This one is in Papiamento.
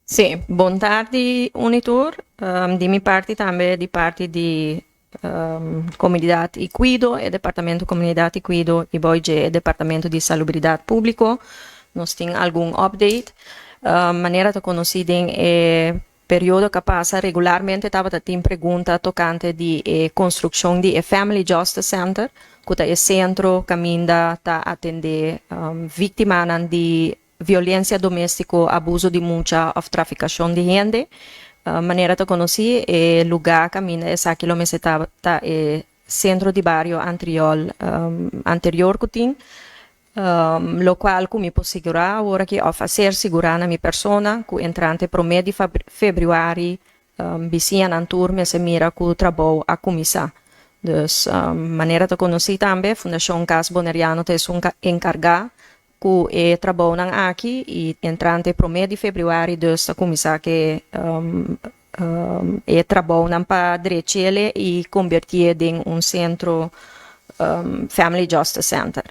Sí, bon tardi, un i tur. Di mi parti tambe, di parti di Komunidat i Kuido, e Departamento Komunidat i Kuido i bou dje e Departamento di Salubridat Públiko, nos tin algun update. Manera ta konosí, den e periodo ku a pasa regularmente tabata tin pregunta tokante di e konstrukshon di e Family Justice Center, ku ta e sentro kaminda ta atendé víktimanan di violensia doméstiko, abuso di mucha òf trafikashon di hende. Manera ta konosí, e lugá kaminda esaki lo mester ta e sentro di bario anterior, anterior ku tin, lokual ku mi por sigurá awor aki òf a ser sigurá na mi persona ku entrante promé di febrüari bisiñanan tur mester mira ku trabou a kuminsá. Dus manera ta konosí tambe, Fundashon Cas Boneriano ta esun enkargá ku e trabounan aki i entrante promé di febrüari dus ta kuminsá ku e trabounan pa drech'é i konvertié den un sentro Family Justice Center.